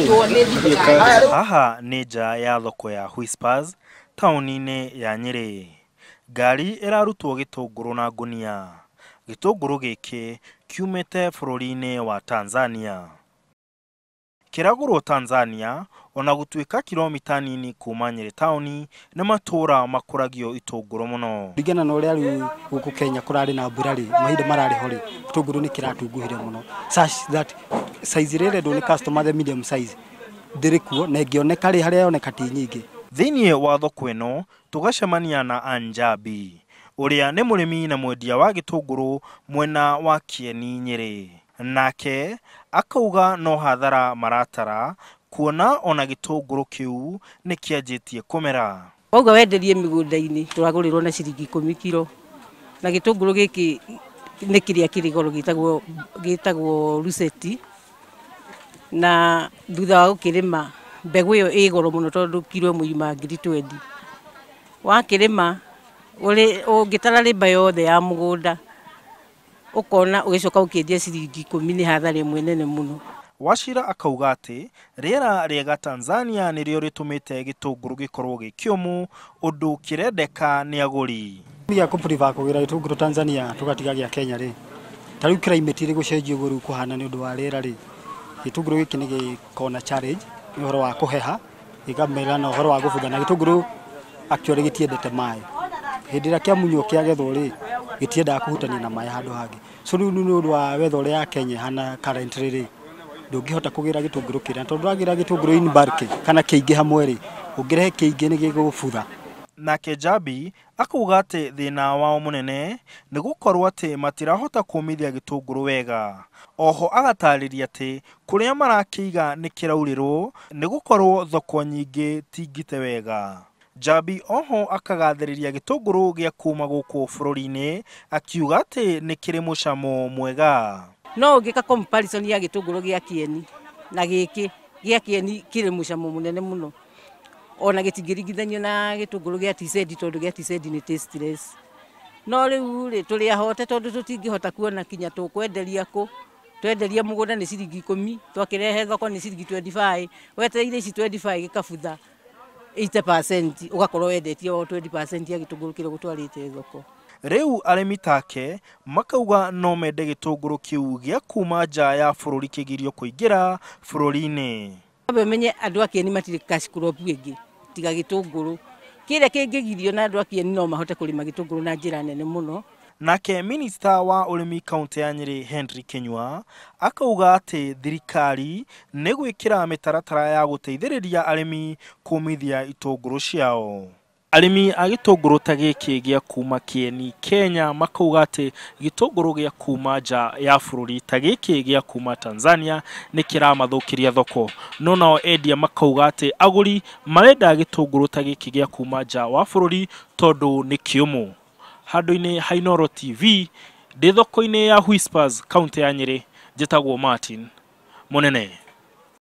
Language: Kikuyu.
Haha nĩ nja ya thoko ya Whispers taũni-inĩ ya Nyĩrĩ. Ngari ĩrarutwo gĩtũngũrũ na ngũnia. Gĩtũngũrũ gĩkĩ kiumĩte bũrũri-inĩ wa Tanzania. Kĩragũrwo Tanzania ona gũtuĩka kilomita nini kuma Nyĩrĩ taũni nĩ matũra makũragio itũngũrũ mũno. Kũringana na ũrĩa rĩu gũkũ Kenya kũrarĩ na mbura rĩ, mahinda mararĩ ho rĩ, gĩtũngũrũ nĩ kĩratunguhire mũno such that size ĩrĩa ĩrendwo nĩ customer, the medium size, ndĩrĩ kuo, na ĩngĩoneka rĩ, harĩa yoneka ti nyingĩ. Thĩinĩ wa thoko ĩno tũgacemania na Anjabi ũrĩa nĩ mũrĩmi na mwendia wa gĩtũngũrũ mwena wa Kieni Nyĩrĩ. Nake akauga no hathara maratara kuona ona gĩtũngũrũ kĩu nĩ kĩanjĩtie kũmera. Wauga wenderie mĩgũnda-inĩ tũragũrĩrwo na ciringi 10 kiro, na gĩtũngũrũ gĩkĩ nĩ kĩrĩa kĩrĩ goro gĩtagwo ruseti, na thutha wa gũkĩrĩma mbegũ ĩyo ĩ goro mũno tondũ kiro ĩmwe yuma ngiri 20. Wakĩrĩma ũngĩtara rĩmba yothe ya mũgũnda ũkona ũgĩcoka ũkĩendia ciringi 10 nĩ hathara ĩmwe nene mũno. Wachira akauga atĩ rĩera rĩega Tanzania nĩrĩo rĩtũmĩte gĩtũngũrũ gĩkorwo gĩ kĩũmũ ũndũ kĩrendeka nĩ agũri. Gĩa kũ prefer kũgĩra gĩtũngũrũ Tanzania tũgatiga gĩa Kenya rĩ, ta rĩu climate ĩrĩ gũcenjia ũguo rĩu kũhana nĩ ũndũ wa rĩera rĩ, gĩtũngũrũ gĩkĩ nĩ gĩkoragwo na challenge nĩ ũhoro wa kũheha, gĩkamera na ũhoro wa gũbutha, na gĩtũngũrũ actually gĩtiendete maĩ. Hĩndĩ ĩrĩa kĩamunywo kĩagethwo rĩ, gĩtiendaga kũhutania na maĩ handũ hangĩ. So rĩu nĩ ũndũ wa weather ũrĩa ya Kenya ĩhana currently rĩ, ndũngĩhota kũgĩra gĩtũngũrũ kĩrĩa, tondũ ndwagĩra gĩtũngũrũ in bulk kana kĩingĩ hamwe rĩ, ũngĩrehe kĩingĩ nĩ gĩgũbutha. Nake Jabi akauga atĩ thĩna wao mũnene nĩ gũkorwo atĩ matirahota kũmithia gĩtũngũrũ wega. Oho agatarĩria atĩ kũrĩa marakĩiga nĩ kĩraurĩrwo nĩ gũkorwo thoko nyingĩ tingite wega. Jabi oho akagathĩrĩria gĩtũngũrũ gĩa kuma gũkũ bũrũri-inĩ akiuga atĩ nĩ kĩrĩ mũcamo mwega. No ũngĩka comparison ya gĩtũngũrũ gĩa Kieni na gĩkĩ gĩa Kieni kĩrĩ mũcamo mũnene mũno, ona gĩtingĩringithanio na gĩtũngũrũ gĩa TZ tondũ gĩa TZ nĩ tasteless. No rĩu rĩ tũrĩ ahote tondũ tũtingĩhota kuona kinya tũkwenderia kũ, twenderia mũgũnda nĩ ciringi 10, twakĩrehe thoko nĩ ciringi 25, wetereire ici 25 gĩkabutha 80%, ũgakorwo wendetie o 20% ya gĩtũngũrũ kĩrĩa ũgũtwarĩte thoko. Rĩu arĩmi take makauga no mende gĩtũngũrũ kĩu gĩa kuma nja ya bũrũri kĩgirio kũingĩra bũrũri-inĩ. Wambe ũmenye andũ a Kieni matirĩ cash crop ĩngĩ tiga gĩtũngũrũ. Kĩrĩa kĩngĩgirio na andũ a Kieni no mahote kũrĩma gĩtũngũrũ na njĩra nene mũno. Nake minista wa ũrĩmi kaunti ya Nyĩrĩ Henry Kinyua akauga atĩ thirikari nĩ gwĩkĩra mĩtaratara ya gũteithĩrĩria arĩmi kũmithia itũngũrũ ciao. Arĩmi a gĩtũngũrũ ta gĩkĩ gĩa kuma Kieni Kenya makauga atĩ gĩtũngũrũ gĩa kuma nja ya bũrũri ta gĩkĩ gĩa kuma Tanzania nĩ kĩramathũkĩria thoko. No nao endia makauga atĩ agũri marenda gĩtũngũrũ ta gĩkĩ gĩa kuma nja wa bũrũri tondũ nĩ kĩũmũ. Handũ-inĩ ha Inooro TV ndĩ thoko-inĩ ya Whispers kaunti ya Nyĩrĩ, njĩtagwo Martin Mũnene.